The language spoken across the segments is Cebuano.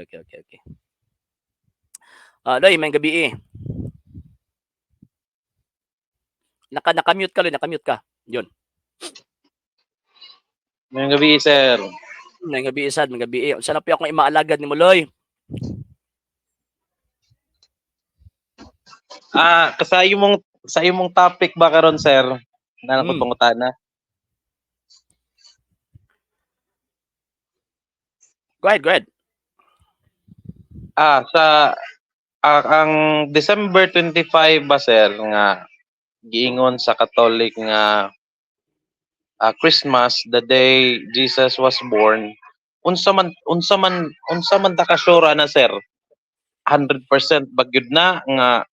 Okay. Ah, Loy, maayong gabii. Naka-mute ka, Loy, naka-mute ka. Yun. Maayong gabii, sir. Maayong gabii sad, maayong gabii. Unsa na po akong imaalagad nimo, Loy? Ah, sa imong topic ba karon, sir? Na ko pangutana. Go ahead, go ahead. Ah, sa ang December 25 ba, sir, nga giingon sa Catholic nga Christmas, the day Jesus was born. Unsa man ta ka sure na, sir? 100% ba gyud na nga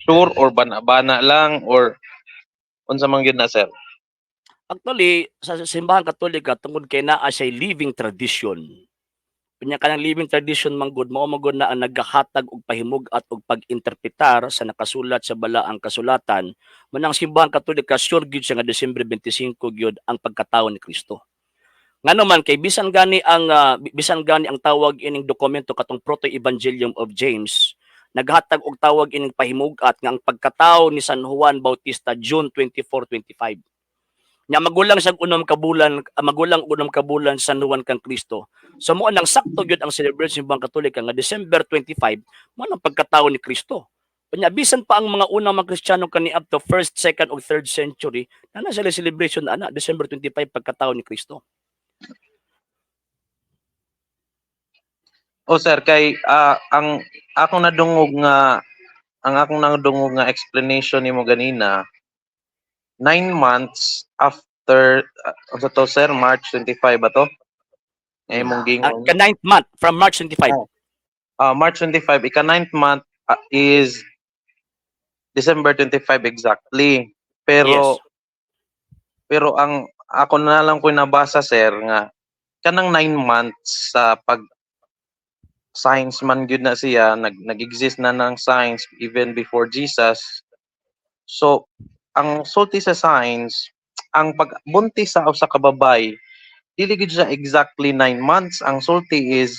sure or bana-bana lang or unsa man gyud na, sir? Actually, sa Simbahan Katolika, tungod kay naa siya living tradition. Unya kanang living tradition man gud, mao man gud na ang nagahatag og pahimug-at og pag-interpretar sa nakasulat sa Balaang Kasulatan. Manang Simbahan Katolika, sure gyud siya nga Disyembre 25 gyud ang pagkatawo ni Kristo. Ngano man kay bisan gani ang tawag ining dokumento katong Proto-Evangelium of James, naghatag og tawag ining pahimug-at nga ang pagkatawo ni San Juan Bautista June 24, 25. Nya magulang siya 6 ka bulan, magulang 6 ka bulan San Juan kang Kristo. So mo nang sakto gyud ang celebration sa Simbahang Katolika nga December 25 mo nang pagkatawo ni Kristo. Unya bisan pa ang mga unang mga Kristiyano kani up to 1st, 2nd ug 3rd century, naa sila celebration ana December 25 pagkatawo ni Kristo. O sir, kay ang akong nadungog nga explanation nimo ganina, 9 months after, unsa to, sir, March 25 ba to? Nga imong giingon. Ang ka-ninth month from March 25. March 25, ika 9th month is December 25 exactly. Pero pero ang ako na lang ko nabasa, sir, nga kanang 9 months sa pag science man gyud na siya, nag-exist na ng science even before Jesus. So ang sulti sa science, ang pagbuntis sa usa ka babay dili gyud siya exactly 9 months. Ang sulti is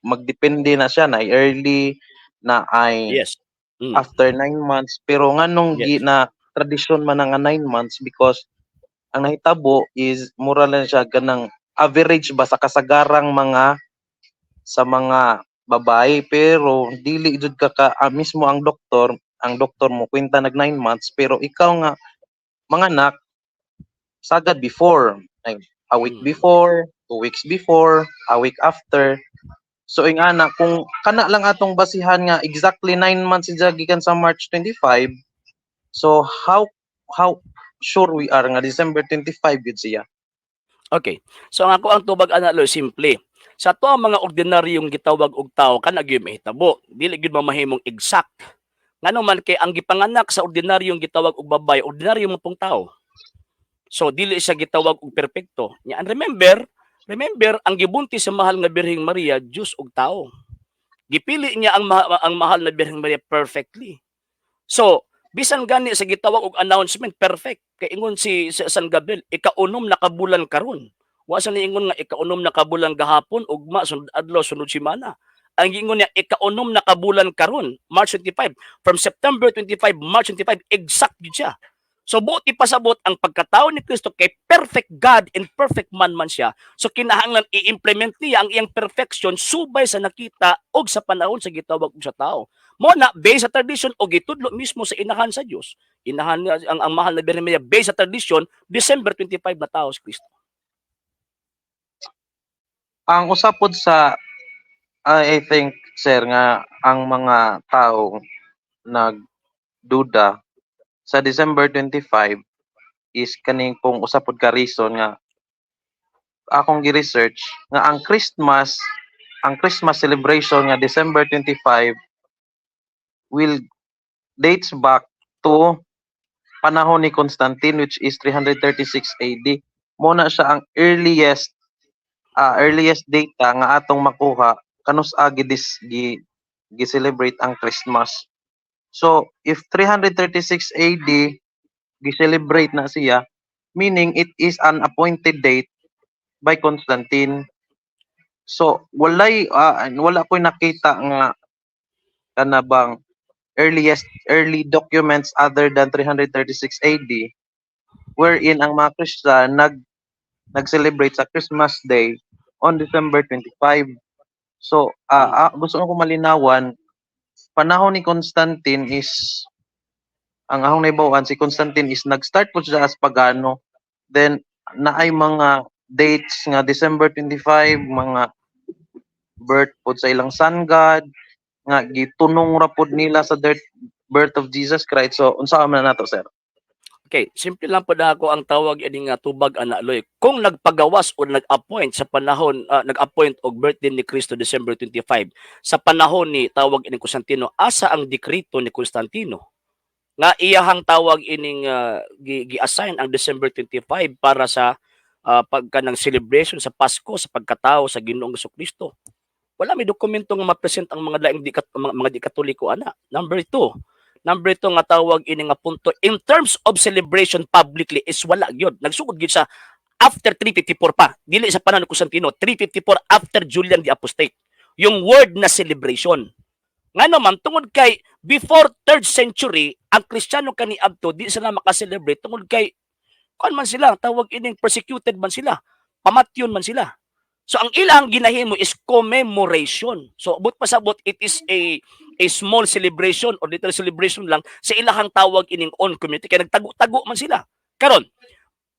magdepende na siya na early na ay after 9 months, pero nganong gi na tradisyon man nga 9 months because ang nahitabo is mura lang siya ganang average ba sa kasagarang mga sa mga babae, pero dili jud ka mismo ang doktor mo kwenta nag 9 months, pero ikaw nga manganak sagad before, like a week before, 2 weeks before, a week after. So ingana kung kana lang atong basihan nga exactly 9 months siya gikan sa March 25, so how sure we are nga December 25 gyud siya? Okay. So ang ako ang tubag ana, Loy, simple. Sa ato ang mga ordinaryong gitawag og tawo, kana gyud mahitabo. Dili gyud mamahimong exact. Ngano man kay ang gipanganak sa ordinaryong gitawag og babay, ordinaryo mo pong tao. So dili siya gitawag og perpekto. Nya and remember ang gibuntis sa mahal nga Birheng Maria, Dios og tao. Gipili niya ang mahal na Birheng Maria perfectly. So bisan gani sa gitawag og announcement perfect kay ingon si San Gabriel, ikaunom na kabulan karon. Wa sa niingon nga ikaunom na kabulan gahapon, ugma, sunod adlaw, sunod semana. Ang giingon niya ikaunom na kabulan karon, March 25. From September 25, March 25, exact gyud siya. So buot ipasabot ang pagkatao ni Kristo kay perfect God and perfect man man siya. So kinahanglan i-implement niya ang iyang perfection subay sa nakita og sa panahon sa gitawag og sa tao. Mo na based sa tradition o gitudlo mismo sa inahan sa Dios. Inahan niya ang mahal na Birhen Maria based sa tradition, December 25 na tao si Kristo. Ang usapod sa I think, sir, nga ang mga tao nagduda sa December 25 is kaning kung usapod ka reason nga akong gi-research nga ang Christmas celebration nga December 25 will dates back to panahon ni Constantine, which is 336 AD. Mo na siya ang earliest data nga atong makuha kanus-a gi gi-celebrate ang Christmas. So if 336 AD gi-celebrate na siya, meaning it is an appointed date by Constantine. So wala ko'y nakita nga kana bang earliest early documents other than 336 AD wherein ang mga Christian nag-celebrate sa Christmas Day on December 25. So, gusto ko malinawan, panahon ni Constantine is, ang akong nahibaw-an, si Constantine is nag-start po siya as pagano. Then naay mga dates nga December 25, mga birth pod sa ilang sun god nga gitunong ra pod nila sa birth of Jesus Christ. So unsa man na nato, sir? Okay, simple lang po na ako ang tawag ini nga tubag ana, Loy. Kung nagpagawas o nag-appoint sa panahon nag-appoint og birthday ni Kristo December 25 sa panahon ni tawag ini Constantino, asa ang dekreto ni Constantino nga iyahang tawag ining gi-assign ang December 25 para sa pagka ng celebration sa Pasko sa pagkatao sa Ginoong Kristo? Wala may dokumento nga ma-present ang mga laing di, mga di Katoliko ana. Number two, Number two nga tawag ini nga punto in terms of celebration publicly is wala gyud. Nagsugod gyud sa after 354 pa. Dili sa panahon ni Constantino, 354 after Julian the Apostate. Yung word na celebration. Ngano man, tungod kay before 3rd century, ang Kristiyano kaniadto di sila maka-celebrate tungod kay kuan man sila, tawag ining persecuted man sila, pamatyon man sila. So ang ilang ginahimo is commemoration. So but pasabot, it is a small celebration or little celebration lang sa ilahang tawag ining own community kay nagtago-tago man sila. Karon,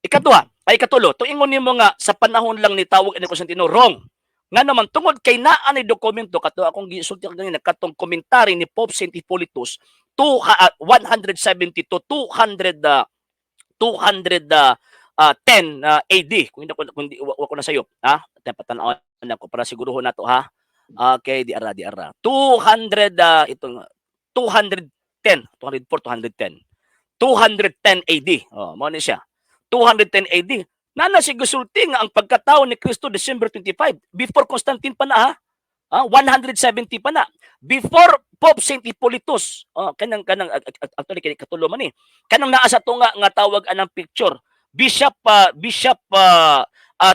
ikaduha, ay ikatulo, to ingon nimo nga sa panahon lang ni tawag ini Constantino, wrong. Nga naman, tungod kay naa ni dokumento kato akong gisulti kanina, katong commentary ni Pope Saint Hippolytus, 170 to 200 210 AD, kung hindi ko kung di, wa ko na sayop ha, dapat tan-awan ako para siguruhon nato ha. Okay, di ara, di ara 200 itong 210, 204, 210, 210 AD. Oh, mao ni siya, 210 AD nana si gisulti nga ang pagkatao ni Kristo December 25. Before Constantine pa na ha. Ah, 170 pa na before Pope Saint Hippolytus. Oh, kanang actually kay katulo man ni kanang naa sa tunga nga tawag anang picture, Bishop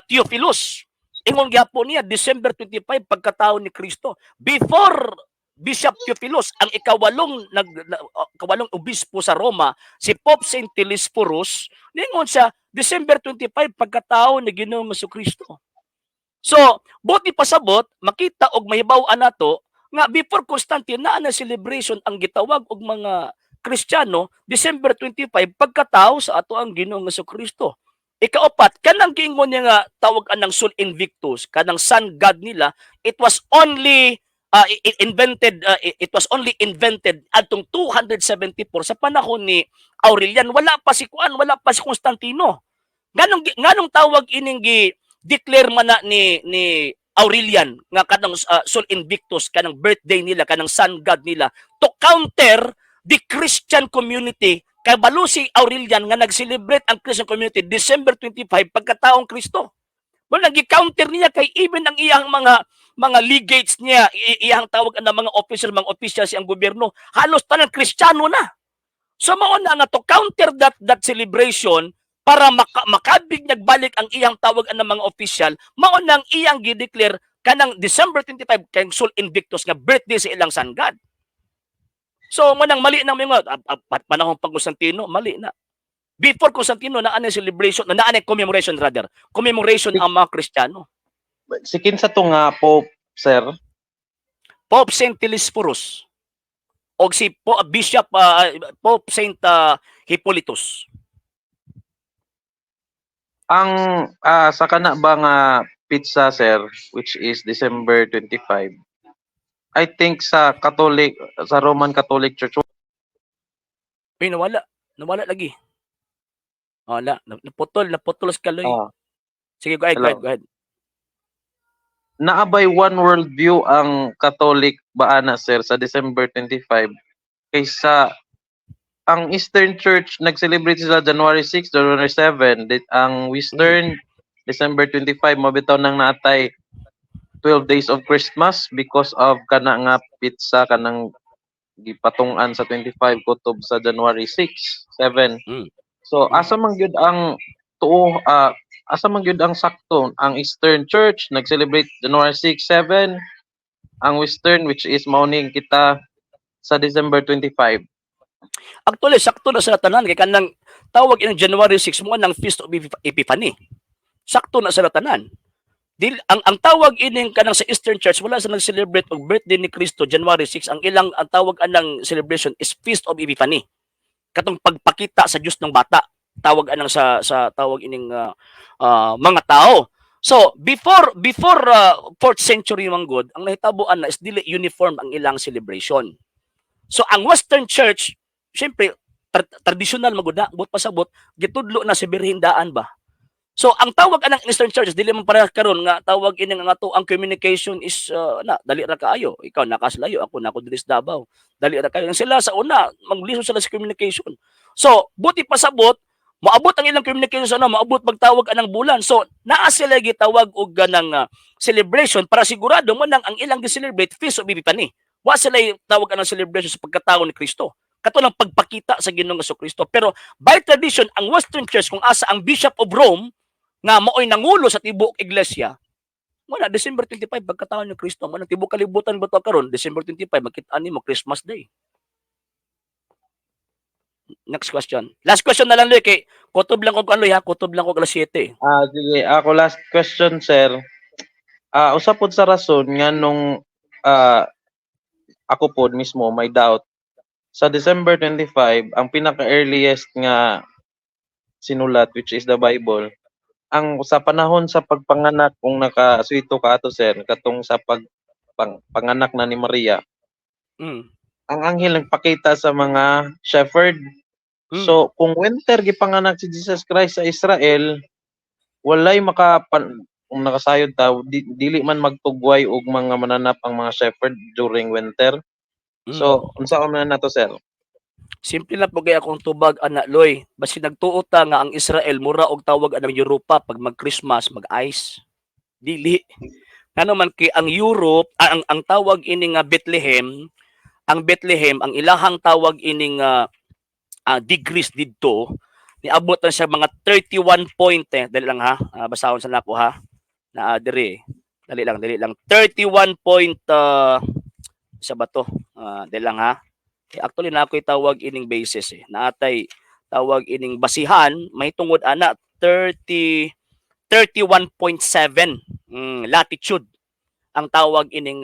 Theophilus, ingon gyapon niya December 25 pagkatao ni Kristo. Before Bishop Theophilus, ang ikawalong obispo sa Roma, si Pope Saint Telesphorus, ningon siya December 25 pagkatao ni Ginoong Kristo. So, buti pasabot, makita og mahibaw-an nato nga before Constantine naa na celebration ang gitawag og mga Kristiyano December 25 pagkatao sa ato ang Ginoong Kristo. Ikaapat, kanang giingon niya nga tawag anang Sol Invictus, kanang sun god nila, it was only invented adtong 274 sa panahon ni Aurelian. Wala pa si kuan, wala pa si Constantino. Nganong tawag ining gi declare man na ni Aurelian nga kanang Sol Invictus, kanang birthday nila, kanang sun god nila, to counter the Christian community, kay balo si Aurelian nga nag-celebrate ang Christian community December 25 pagkataong Kristo. Well, nag-counter niya kay even ang iyang mga legates niya, iyang tawag ang mga officer, mga officials ang gobyerno, halos tanan Kristiyano na. So mao na nga to counter that celebration para makabig nagbalik ang iyang tawag ang mga official, mao nang iyang gi-declare kanang December 25 kay Sol Invictus nga birthday sa ilang sun god. So manang mali nang mga panahon pag Constantino, mali na. Before Constantino naa na celebration, naa na commemoration rather. Commemoration ang mga Kristiyano. Si kinsa to nga Pope, sir? Pope Saint Telesphorus og si Bishop Pope Saint Hippolytus. Ang sa kana ba nga petsa, sir, which is December 25, I think sa Catholic, sa Roman Catholic Church Uy, nawala. Nawala lagi. Wala, naputol, naputol sa kaloy. Sige, go ahead, go Hello. Ahead, go ahead. Naa bay one world view ang Catholic ba ana, sir, sa December 25 kaysa ang Eastern Church nag-celebrate sila January 6, January 7, ang Western December 25, mabitaw nang natay 12 days of Christmas because of kana nga petsa, kanang gipatungan sa 25 kutob sa January 6, 7. So asa man gyud ang tuo? Asa man gyud ang sakto? Ang Eastern Church nag-celebrate January 6, 7, ang Western, which is mao ning kita sa December 25. Actually, sakto na sila tanan kay kanang tawag ining January 6 mo nang Feast of Epiphany. Sakto na sila tanan. Dil, ang tawag ining kanang sa Eastern Church, wala sa nag-celebrate og birthday ni Kristo January 6. Ang ilang, ang tawag anang celebration is Feast of Epiphany. Katong pagpakita sa Dios ng bata. Tawag anang sa tawag ining mga tao. So, before 4th century man gud, ang nahitabuan na is dili uniform ang ilang celebration. So, ang Western Church, syempre traditional magud na, buot pasabot, gitudlo na si Birhen daan ba. So ang tawag anang Eastern Church, dili man pareha karon nga tawag ini nga ato ang communication is na dali ra kaayo. Ikaw nakaslayo, ako nako diri sa Davao. Dali ra kayo. Sila sa una, maglisod sila sa communication. So, buti pasabot, moabot ang ilang communication sa ano, moabot magtawag anang bulan. So, naa sila gitawag og ganang celebration para sigurado man nang ang ilang gi-celebrate Feast of Epiphany. Wa sila tawag anang celebration sa pagkatao ni Kristo. Kato lang pagpakita sa Ginoong Kristo. Pero by tradition, ang Western Church, kung asa ang Bishop of Rome nga maoy nangulo sa tibuok iglesia, wala December 25 pagkatao ni Kristo. Mo nang tibuok kalibutan ba to karon December 25, makita nimo Christmas Day. Next question. Last question na lang, Loy, kay kutob lang ko ano ha, kutob lang ko alas 7. Ah, sige, ako last question, sir. Ah, usa pod sa rason nga nung ako pod mismo may doubt sa December 25, ang pinaka-earliest nga sinulat, which is the Bible, ang sa panahon sa pagpanganak, kung nakasuito ka ato, sir, katong sa panganak na ni Maria, ang anghel nagpakita sa mga shepherd. So kung winter gipanganak si Jesus Christ sa Israel, walay maka kung nakasayod ta, dili man magtugway og mga mananap ang mga shepherd during winter. So unsa man nato, sir? Simple lang po kay akong tubag ana, Loy. Basi nagtuo ta nga ang Israel mura og tawag anang Europa, pag mag-Christmas mag-ice. Dili. Ngano man kay ang Europe, ang tawag ini nga Bethlehem, ang Bethlehem, ang ilahang tawag ining degrees didto niabot na siya mga 31 point eh. Dali lang ha. Basahon sa nako ha. Na diri. Dali lang, dali lang. 31 point sa ba to? Dali lang ha. Eh, actually na ako'y tawag ining basis eh. Naatay tawag ining basihan may tungod ana 30 31.7 latitude ang tawag ining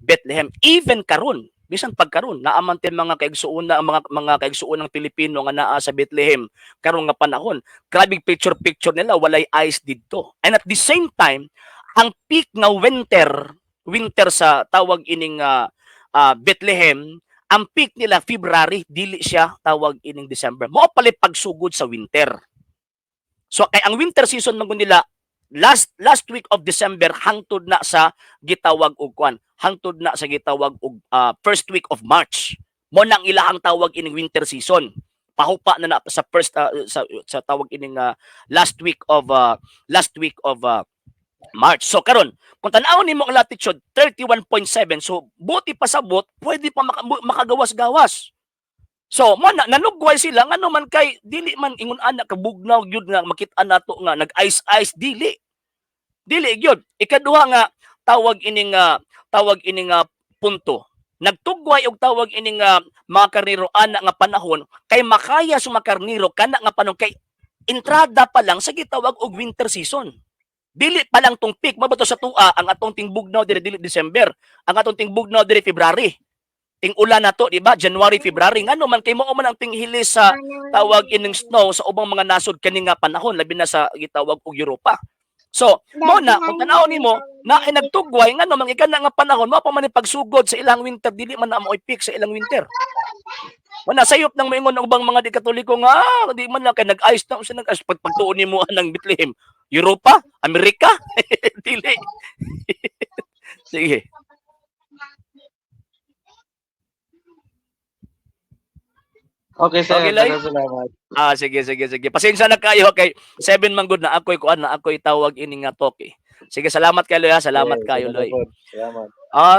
Bethlehem. Even karon, bisan pagkaron, naa man tay mga kaigsuona, ang mga kaigsuonang Pilipino nga naa sa Bethlehem karon nga panahon. Grabe picture picture nila, walay ice didto. And at the same time, ang peak nga winter winter sa tawag ining Bethlehem, ang peak nila February, dili siya tawag ining December. Mao pala pagsugod sa winter. So kay ang winter season man gud nila last last week of December hangtod na sa gitawag og kwan, hangtod na sa gitawag og first week of March. Mo nang ilahang tawag ining winter season. Pahupa na na sa first sa tawag ining last week of March. So karon, kung tan-awon nimo ang latitude 31.7, so buti pasabot pwede pa makagawas-gawas. So mo na nanugway sila ngano man kay dili man ingon ana kabugnaw gyud nga makit-an nato nga nag-ice ice, dili. Dili gyud. Ikaduha nga tawag ining punto. Nagtugway og tawag ining mga karniro ana nga panahon kay makaya sa mga karniro kana nga panahon kay entrada pa lang sa gitawag og winter season. Dili pa lang tong peak mabato sa tua ang atong tingbugnaw diri dili December. Ang atong tingbugnaw diri February. Ting ulan na to, di ba? January, February. Ngano man kay mao man ang tinghili sa tawag ining snow sa ubang mga nasod kani nga panahon, labi na sa gitawag og Europa. So, mo na kung tan-awon nimo na ay nagtugway ngano man kana nga panahon mao pa man ni pagsugod sa ilang winter, dili man na maoy peak sa ilang winter. Wala sayop nang moingon ang ubang mga di Katoliko nga di man na kay nag-ice na usa nag-ice pag pagtuon nimo anang Bethlehem. Europa, Amerika, dili. Sige. Okay, sir. Okay, Loy? Daghang salamat. Ah, sige, sige, sige. Pasensya na kayo kay 7 man gud na ako'y kuan na ako'y tawag ini nga talk eh. Sige, salamat kayo, Loy, ha. Salamat Okay, kayo, Loy. salamat. Ah,